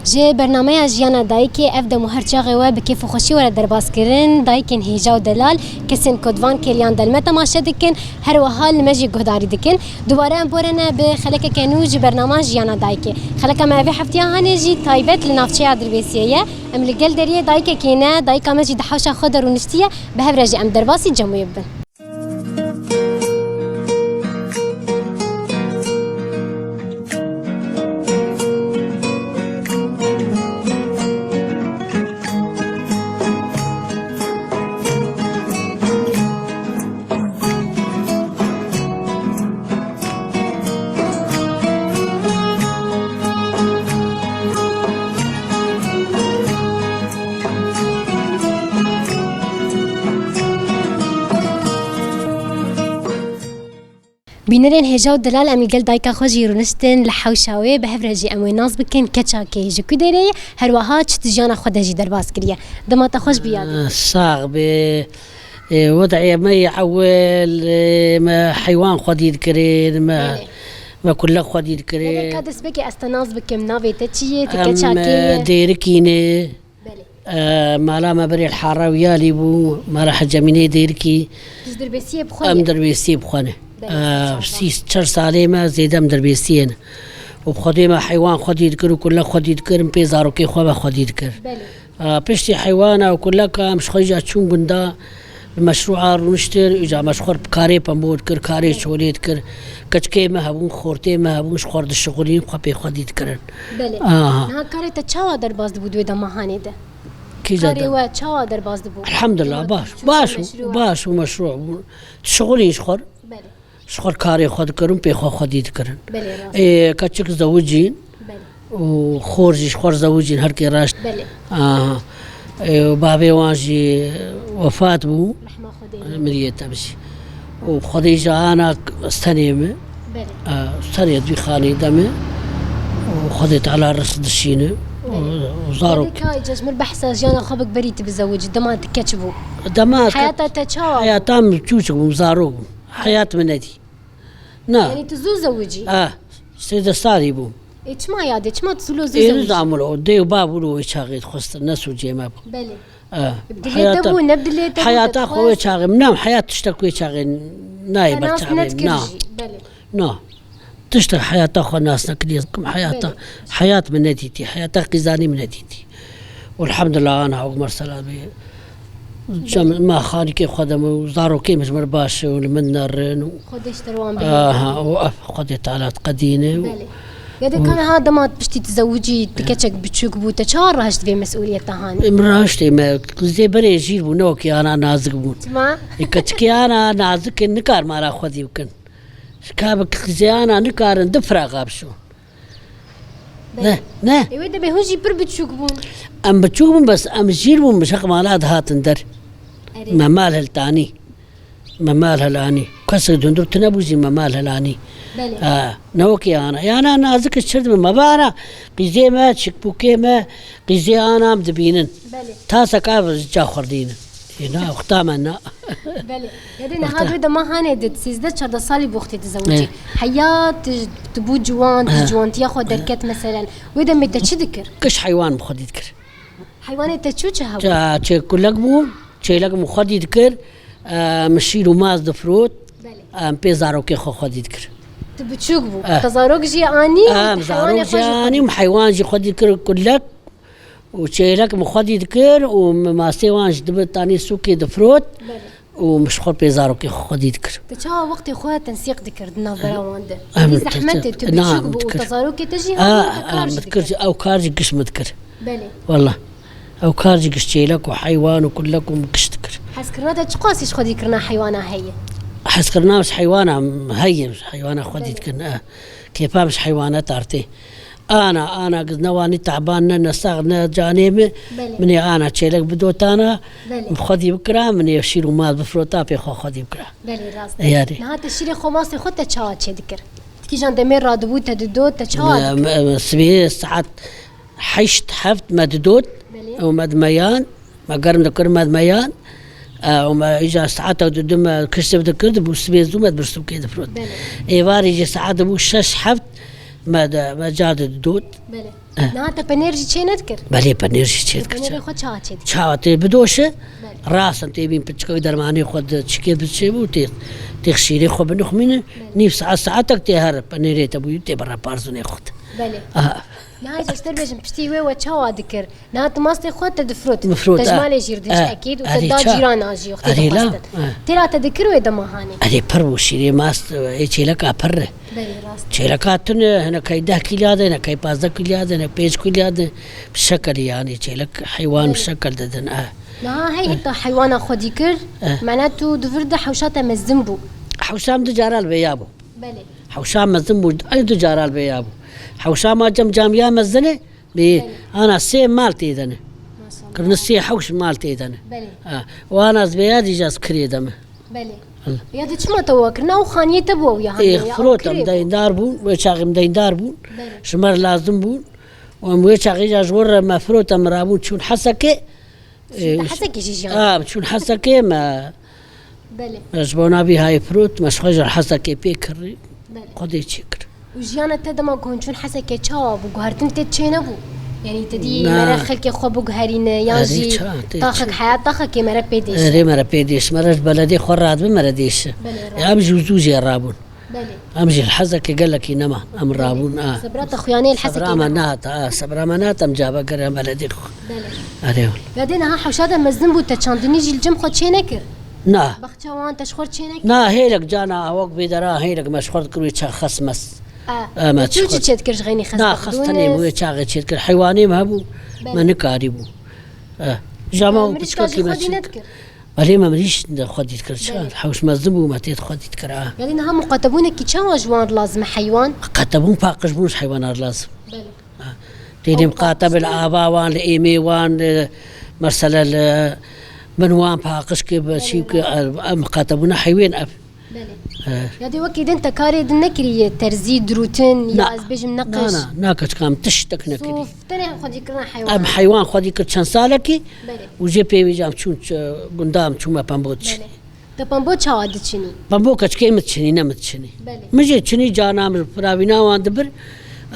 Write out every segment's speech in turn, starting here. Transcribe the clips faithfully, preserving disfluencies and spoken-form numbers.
Ji bernameya Jiyana Dayikê ev dem û her çaxê we bi kêf û xweşî were derbaskirin. Dayikên hêja û delal, kesên ku di van kêliyan de li me temaşe dikin, her wiha li me jî guhdarî dikin. Dubare em borene bi xelekeke nû ji bernama Jiyana Dayikê. Xeleka me vê hefteya hanê jî taybet li navçeya Dirbêsiyê ye. Em li gel deriyê dayikekê ne, dayika me jî di hewşa xwe de rûniştiye, bi hev re jî em derbasî cem wê bibin. Bînerên hêja û delal, em li gel dayika xwe jî rûniştin li hewşa wê, bi hev re jî em wê nas bikin, keça kê ye, ji ku derê ye, her wiha çi di jiyana xwe de jî derbas kiriye. Dema te xweş bî yadê. Ah, sax be. Ê, wed'ê me yê ewil, ê, me heywan xwedî dikirin, me, Belê. me kulek xwedî dikirin. Belê, ka destpêkê ez te nas bikim, navê te çi ye, tu Em, keça kê ye? Dêrikî ne. Belê. E, mala me berê li Hara Wiyalî bû, mala Hecemînê Dêrikî. Tu ji Dirbêsiyê bi xwe Em ye? Dirbêsiyê bi xwe ne. Belê, E, sî çar salê me zêde em Dirbêsiyê ne. Û bi Xwedê me heywan xwedî dikir û kulek xwedî dikir, em pê zarokê xwe me xwedî dikir. Belê. A, piştî heywana û kuleka em ji xwe îca çûn gunda, bi meşrûa rûniştin, îca me ji xwe karê pembû dikir, karê çolê dikir, keçikê me hebûn, xortê me hebûn, ji xwe dişixulîn, xwe pê xwedî dikirin. Belê. Aha. Niha karê te çawa derbas dibû di wê dema hanê de? Kîja Karê de? we çawa derbas dibû? Elhamdulillah, Çû baş, ser baş, meşrûa. baş û meşrû bû. Dişixulîn ji xwe. Belê. Ji xwe karê xwe dikirin, pê xwe xwedî dikirin. Belê, rast. Ê, keçik zewicîn Belê. û xor jî ji xwe zewicîn, her kê raşt. Belê. Aha. Ê, û bavê wan jî wefat bû. Rehma Xwedê. Miriyê te bijî. Û Xwedê ji ana stenê min. Belê. A, stenê di xanê de min. Û Xwedê Teala rizq dişîne. Û, Belê. û zarok. Belê ka îca ji min behsa jiyana xwe bik berî tu bizewicî. Dema tu keç bû. Dema ke- Heyata te çawa bû? Heyata min çûçik bûm, zarok bûm. Heyat min nedî. Na. Yanî tu zû zewicî? Ah, sêzdeh salî bû. Ê, çima yadê? Çima tu zû lo zû Ê, zewicî? Nizam lo, dê û bav lo wê çaxê dixwestin, ne sûcê me bû. Belê. Ah, Bi dilê te heyata, bû, ne bi dilê te bû, heyata te xwe wê dixwest? çaxê, na, heyat tiştek wê çaxê nayê Te ber nas çaxê, nedikir na. jî, belê. Na. Tiştek heyata xwe nas nekiriye, heyata, Belê. heyat min nedîtî, heyata qîzanî min nedîtî. Elhamdulillah, ana hukmer sela bê. Çem ma xanikê xwe de min û zarokê min ji min baş e û li min nerin û Xwedê ji te re wan bihêle. Aha, û ev Xwedê Teala diqedîne û Belê. Ya de Û ka niha dema piştî tu zewicî, tu keçek biçûk bû, te çawa rahişt vê mesûliyeta hanê? Em rahiştê me, qîzê berê jîr bû, ne wekî ana nazik bûn. Çima? Ê, keçikê ana nazik in, nikar mala xwedî bikin. Ji ka bi qîzê ana nikarin du firaqa bişo. Belê. Ne, ne. Ê, wê dibê hûn jî pir biçûk bûn. Em biçûk bûn, bes em jîr bûn, bi şeq mala dihatin der. Erê. Me mal hiltanî. Me mal helanî. Kesek di hundir tune bû jî me mal helanî. Belê. Ha, ne wekî ana. Yana nazik çir dibe. Me bana qîzê me, çikbûkê me, qîzê ana em dibînin. Belê. Tasek av ca xwerdînin. Ê, na, wexta me na. Belê. Yadê niha Wexta. dû dema hanê dit, sîzdeh çardeh salî bû wextê dizewicî. Ê. Heya tu, tu bû ciwan, tu He. ciwantiya xwe derket meselen. Wê demê te çi dikir? Giş heywan bi xwedî dikir. Heywanê te çû çi hebû? Ça-, çê kulek bû, çêlek min xwedî dikir, e, min şîr û maz difirot, Belê. e, min pê zarokê xwe xwedî dikir. Tu biçûk bû. Eh. Te zarok jî anî û Em te heywanê zarok xwe jî jî xwedî anî, min heywan jî xwedî dikir kulek û çêlek min xwedî dikir û min masê wan jî dibe tanî sûkê difirot. Belê. û min ji xwe pê zarokê xwe xwedî dikir. Te çawa wextê xwe tensîq dikir di navbera wan de? Em Vî te-, zehmetê te-, tu na, biçûk min bû û dikir. te zarokê te jî A, anî û te a, kar min jî dikir dikir. jî, ew kar jî giş min dikir. Belê. Wallah. Ew kar jî giş çêlek û heywan û kulek û min giş dikir. Hezkirina te çiqasî ji xwedîkirina heywana heye? Hezkirina min ji heywana heye, ji heywana xwedî Belê. dikirin, e. Kêfa min ji heywana tartê. Ana, ana, giz ne wanî teban ne, ne sax, ne canê min. Belê. Min ê ana çêlek bidotana, Belê. min xwedî bikira, min ê şîr û maz bifirota, pê xwe xwedî bikira. Belê, rast e. Yarê. Niha te şîrê xwe, mastê xwe te çawa çêdikir? Kîjan demê radibû te didot, te çawa Me, dikir? me, me, sibê saet heşt heft me didot Belê. û me dimeyan. Me germ dikir, me dimeyan. E, û me îca saeta du du me kişt dikir, dibû sibê zû me dibir sûkê difirot. Belê. Êvarê jî saet dibû şeş heft me de, me ca de didot. Belê. Niha te penêr jî çê nedikir? Belê, penêr jî çê dikir. Penêrê xwe çawa çê dikir? Çawa tê bidoşe, rast in tê bîn piçikek dermanê xwe di çikê biçê bû, tê, tê şîrê xwe binixmîne, nîv saet, saetek tê here, penêrê te bûyî tê bere parzûnê xwe de. Belê. Aha. Niha ji te bêjim, piştî wê we çawa dikir? Niha tu mastê xwe te difirot. Mifrot, Te ji ha. malê jî re dihişt Ha. ekîd û te Erê da ça. cîrana jî wextê Erê la. dixwestin. Ha. Têra te dikir wê dema hanê? Erê pir bû şîrê mast, ê çêleka pir re. Belê, rast. Çêleka tune, hinekey deh kîlya de, hinekey pazdeh kîlya de, hinek pênc kîlya de. Bi şekelî yanî çêlek heywan bi şekel didin. Eh. Niha hey heta heywana xwedî kir, Eh. mene tu di vir de hewşa te mezin bû. Hewşam du cara li vêya bû. Belê. Hewşam mezin bû, ay du cara li vêya bû. Hewşama cem camiya mezin e, Bê, Belê. ana sê mal tê de ne. Maşallah. Kirine sê hewş mal tê de ne. Belê. Ha, û ana ez bêya dî jî ez kirê de me. Belê. Hil. Ya de çima te wa kirine? Ew xaniyê te bû ew ya Ê, haniye, ya ew firot kirê em bû. deyndar bûn, wê çaxê em deyndar bûn. Belê. Ji me re lazim bûn. Û em wê çaxê jî ji wir re me firot em rabûn çûn Hesekê. Çûn Ê, Hesekê jî jiyan. A, çûn Hesekê me. Belê. Me ji bona vî hayê firot, me ji xwe ji Hesekê pê kirî. Belê. Xwedê çê kir. Û jiyana te dema ku hûn çûn Hesekê çawa bû? Guhertin tê çê nebû? Yanî te dî Na. mere xelkê xwe biguherîne, yan Erê jî ça, tê taxek çê. heya taxekê mere pê dêşe? Erê mere pê dêş, mere ji beledê xwe radibin mere dêşe. Belê, Ya em jî zû jê rabûn. Belê. Em jî li Hesekê gelekî nema, em rabûn, a. Sebra te xuyanê li Hesekê Sebra me nema. nehata, a, sebra me nehata, em cavegere em beledê xwe. Belê. Erê. Ya dê niha hewşa de mezin bû, te çandinî jî li cem xwe çê nekir? Na. Baxça wan te ji xwe çê nekir? Na, hêlek cana awak bê dera, hêlek me ji xwe dikir wê çax xes mes. A, E, me tu çi çi xwe çê dikir ji xeynî xes Na, dixwin? xes tenê bû, wê çaxê çê dikir. Heywanê me hebû, Belê. me nikarî bû. E, jama Mirîşka piçka jî kî me xwedî çê dikir. nedikir? Belê me mirîş de xwedî dikir. Çi? Belê. Hewş mezin bû, me tê xwedî dikir, a. Belê niha muqatebûnekî çawa ji wan lazim e heywan? Qetebûn paqij bûn ji heywana lazim. Belê. Ha. Tênê Ew miqate bi li qaqij ava wan, li êmê wan, li, mesela li bin wan paqij ke, bi Belê, şî ke, belê. em miqate bûne heywên ev. Belê. Eh. Ya dê wekî din te karê din nekiriye, terzî, dirûtin, ya Na. ez bêjim neqiş. Na, na, na, keçika em tiştek nekirî. Sûf, tenê xwedî kirina heywan. Em heywan xwedî kir çend salekî Belê. û jê pê wî jî em çûn ç-, gunda em çûme pembo diçin. Belê. Te pembo çawa diçinî? Pembo keçikê min diçinî, ne min diçinî. Belê. Min jê çinî cana min firavîna wan dibir.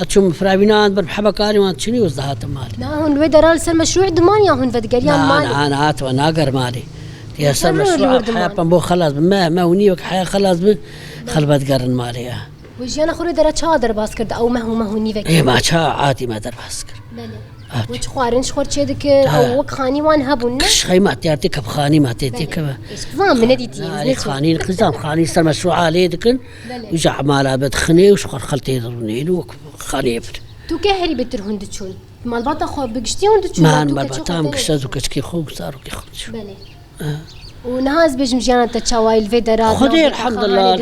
Ez çûm firavîna wan dibir, hebekarî wan diçinî û ez dihatim malê. Na hûn li wê dera li ser meşrû diman ya hûn vedigeriyan Na, malê? na, na, hatime nager malê. Diya ser Ser meşrû li wir heya diman. pembo xelas bi. Me, me û nîvek heya xelas bi. Xelbet gerin malê ya. Û jiyana xwe li wê dera çawa derbas kir di ew meh û meh û nîvekê? Ê, ma ça atî me derbas kir. Belê. Û çi xwarin ji xwe çê dikir? Ha. Ew wek xanî wan hebûn, ne? Qîzam tê, tê kevxanî ma tê, tê Belê. keve. Êş, qîzam min nedîtî, Na, ez alê neçûm. xanî, qîzam xanî ser meşrû alê dikin. Belê. Û ji emala be dixinê û ji xwe xeltê dirûnê û wek xanê bir. Tu kehî bêtir hûn diçûn? Malbata xwe bi giştî hûn diçûn? Man, tu malbata min gişte, tu keçikê xwe û zarokê xwe diçûn. Belê. Û niha ez bêjim jiyana te çawa ye li vê dera? Xwedê, elhamdulillah,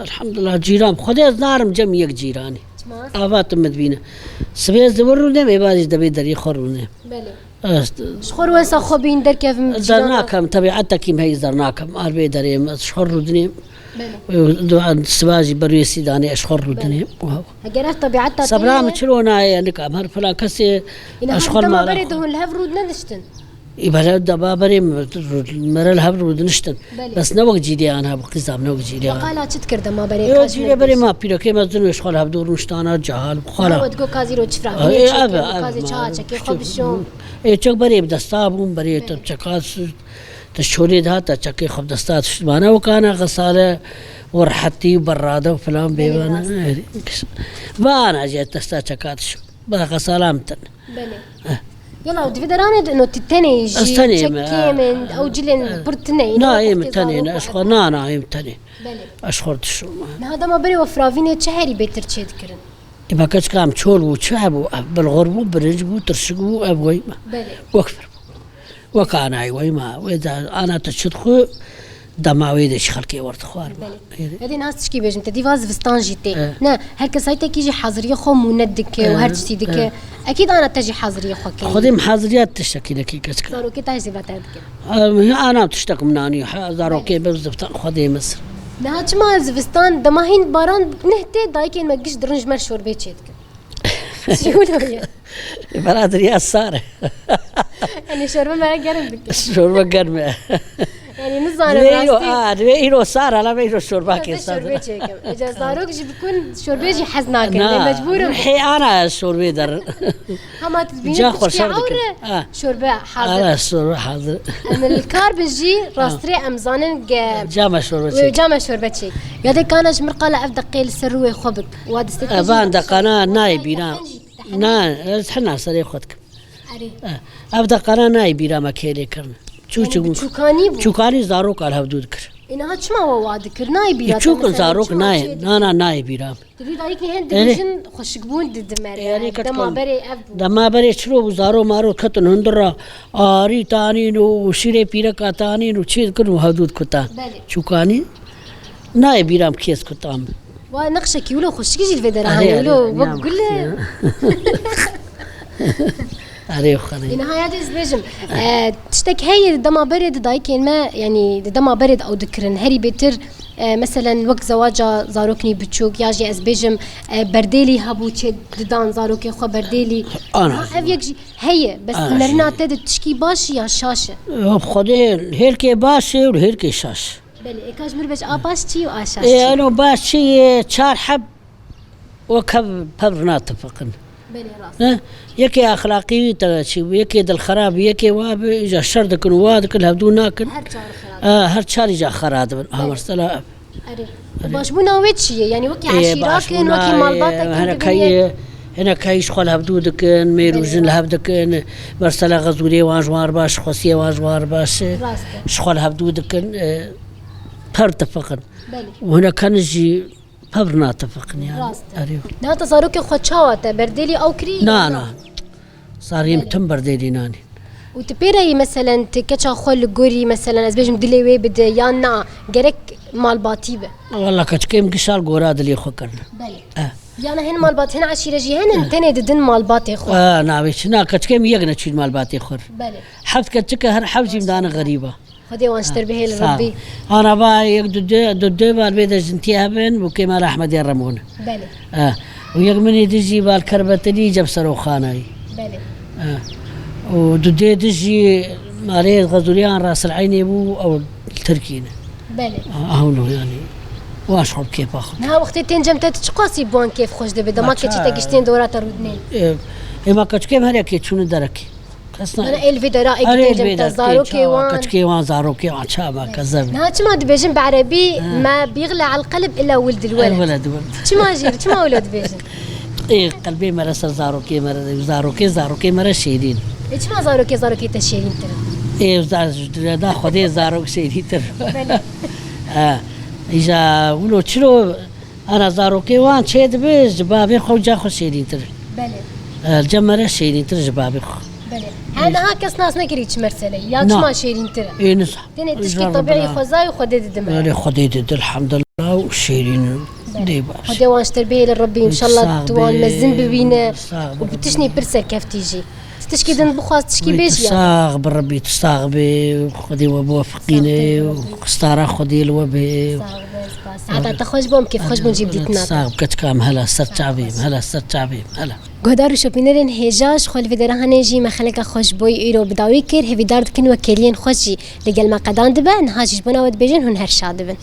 elhamdulillah, cîran, Xwedê ez narim cem yek cîranê. Çima? Ava tu min dibîne. Sibê ez li wir rûnêm, êva jî devê derê xwe rûnêm. Belê. Ez Ji xwe re wesa xwe bîn derkevim cîrana. Dernakem, tebiatekî me heyî dernakem. Ar vê derê em, ez ji xwe rûdinêm. Belê. Siba jî berwêsî danê, ez ji xwe rûdinêm. Belê. Heger ev tebiata te Sebra ye. min çiro nayê, nikem her filan kesê Yine ez ji xwe li dema mala berê de xwe. hûn li hev rûd nediştin? Î bele dema berê me, me re li hev rûdiniştin. Belê. Bes ne wek cîlê an hebû, qîzam ne wek cîlê an. Qala çi dikir dema berê Yo, kaç cîlê berê bêjî? ma pîrekê me zin ji xwe li hev dûr niştana cahal bi xwe Ew re. Wê digo kazî ro çi firavînê Ê, çêkir, ev, ev, kazî çawa çekê xwe bişo. Ê, çek berê bi desta bûn, berê te Belê. çeka tu, tu şolê daha te çekê xwe bi desta tu şt-, mane wekana xesale û rehetî û berrade û filan Belê, bêvana. rast. Ê, vana jê desta çeka tu şt-, ba xesala min tine. Belê. Eh. Yala, di vê deranê de no tu tenê jî, Ez tenê me, çekê eh, min, eh, ew cilên eh. pir tine, Na, ê min tenê, ne, ez xwe, na, na, ê min tenê. Belê. Ez xwe dişom, eh. Niha dema berê we firavînê çi herî bêtir çê dikirin? Ê, me keçika em çol bû, çi hebû? Ev bilxur bû, birinc bû, tirşik bû, ev wey me. Belê. Wek vir bû. Wek anayê wey me. Wê de ana tu çi dixwe, dema wê de ji xelkê werdixwar me. Belê. Ê. Hêdî nas tişkî bêjim, te dîva zivistan jî tê. Ê. Ne, her kesaytekî jî haziriyê xwe mûnet dike û Ê. her tiştî dike. Ê. Ekîd ana te jî haziriyê xwe kirî. Xwedê min haziriya tiştekî nekî keçika. Zarokê te jî zêva te dike. Em, ana tiştek min anî, ha, zarokê Belê. ber zivistan Xwedê min sir. Niha çima zivistan dema hîn baran neh tê, dayikên me giş dirin ji me şorbê çê dikin. Çi wilo ye? Bela diriya sar e. Yanî şorbe me germ dike. Şorbe germ e. Nizanim Divê îro, rastî. a, divê îro sar, hala me îro şorba kê Ez sar. şorbê çêkim. Ece zarok jî bikun şorbê jî hez nakin. Na, Lê mecbûr im. hê ana şorbê der. Hema tu dibînî Ca tu xweşer çiçekê dikin. awre, Ha. şorbe hazir. Ana şorbe hazir. Em li kar bin jî rastrê em zanin ge Cama şorbe wê çek. cama şorbe çek. Ya de kana ji mir qala ev deqê li ser rûyê xwe bik. Wa distê te jî Evan deqana nayê bîra. Na, ez hina serê xwe dikim. Erê. Eh, Ev deqana nayê bîra me kêlê kirin. Çû Yani çû bi çûkanî bû. Çûkanî zarok al hevdû dikir. Ê niha çima we wa dikir? Nayê bîra te Çûkin mesela, zarok çima nayê, çê dikir? na, na, nayê bîra me. Divî dayikê hin Erê. dibêjin xweşikbûn di, di me Erê re. ket Dema kom. berê ev bû. Dema berê çilo bû, zaro maro ketin hundir re. Arî tanîn û şîrê pîreka tanîn û çê dikin û hevdû dikutan. Belê. Çûkanî nayê bîra me kês kutan. Wa nexşekî wilo xweşikî jî li vê dere Erê, heye, wilo erê, wek ya gul e. ya. Erê xwedê. Ê, niha ya dê ez bêjim, e, tiştek heye di dema berê di dayikên me, yanî di dema berê di ew dikirin. Herî bêtir, e, meselen wek zewaca zaroknî biçûk, ya jî ez bêjim, e, berdêlî hebû çê didan zarokê xwe berdêlî. Ana. Ha, ev yek jî heye, bes Ana. nerina te di tişkî baş ya şaş e? Xwedê hêrkê baş e û hêrkê şaş. Belê, ê ka ji mir bêje, a baş çi ye û a şaş çi Ê, ye? Eno baş çi ye? Çar heb wek hev pevr natifiqin. Belê, rast. Ne? Yekê exlaqî wî te çi bû, yekê dilxerab, yekê wa bi, îca şer dikin û wa dikin, hevdû nakin. Her çar xerab. Ha, her çar îca xera dibin. Ha, Belê. mesela ev. Erê. Erê. Başbûna wê çi ye? Yanî wekî Ê, eşîrakin, başbûna, wekî ê, malbatekin hene dibin kayî, ye. hene kayî ji xwe li hevdû dikin, mêr û Belê. jin li hev dikin. Mesela xezûrê wan ji wan re baş, xwesiyê wan ji wan re baş. Rast e. Ji xwe li hevdû dikin, e, per tifiqin. Belê. Û hene kenin jî pevr natifiqin yani. Rast e. Erê. Niha te zarokê xwe çawa te berdêlî ew kirî? Na, Na. na. Zariyê min Belê. tim berdêlî nanî. Û tu pê re yî, meselen, tu keça xwe li gorî, meselen, ez bêjim dilê wê bide yan na, gerek malbatî be? Walla keçikê min gişal gora dilê xwe kirine. Belê. Eh. Yana hin malbat, hin eşîre jî henin, Eh. tenê didin malbatê xwe. Eh, navê çi? Na, keçikê min yek neçûn malbatê xwe. Belê. Heft keçik e, her heft jî min dane xerîba. Xwedê wan ji te re bihêle Sağ ol. Rebbî. Ana va yek du dê, du dê bar bê de jin tê hebin, û kêma Ehmedê Remon. Belê. Eh, û yek minê dijî val Kerbetilî cem Seroxanayî. Belê. Eh, û du dê dijî malê Xezûriyan Rasil Eynê bû, ew Tirkî ne. Belê. Ah, ew no yani. Wan ji xwe bi kêfa xwe. Niha wextê tên cem te, tu çiqasî bi wan kêf xweş dibe? Dema Ma keçî te ça- giştên dora te rûdinên. Eh, ê ma keçikê min her yekê çûne derekê. Kes Bana nayê. el vê dera Her ekdê el cem vê te dera zarokê wan. Keçikê wan, zarokê wan, çava kezeb. Niha çima dibêjin bi erebî, Ha. me bîxle el qelb illa wild el El weled. Weled weled. Çima jî, çima wilo dibêjin? Ê, qelbê me re ser zarokê me re, zarokê, zarokê me re şêrîn. E, çima zarokê, zarokê te şêrîn tir? Ê, za-, da Xwedê zarok şêrîn tir. Belê. Ha, îja wilo çilo Ana zarokê wan çê dibe ji bavê xwe û ca xwe şêrîntir. Belê. E, cem me re şêrîntir ji bavê xwe. Belê. He niha kes nas nekirî çi mesele. Ya Na. çima şêrîntir e? Ê niza. Tenê tişkî Îcar tebîî Rabbena. Xwezayê Xwedê didime. Erê Xwedê dide elhamdulillah û şêrîn Belê. dê baş. Xwedê wan ji te bihêle Rebbî, înşallah Sax tu wan be, mezin bibîne sax û be. bi tiştî pir serkeftî jî. Tişkî din bixwaz, tişkî Wî bêjî tu ya. sax bi Rebbî, tu sax be, Xwedê we biwefqîne û stara Xwedê li we be. Sax be, spas. Saeta te xweş bo, em kêf xweş bûn jî bi dîtina te. Sax be, keçika min hela ser çavê min, hela ser çavê min, hela. Guhdar û şopînerên hêja, ji xwe li vê dera hanê jî me xeleka xwe ji bo îro bi dawî kir. Hêvîdar dikin we kêliyên xweş jî li gel me qedan dibe. Niha jî ji bona we dibêjin hûn her şad dibin.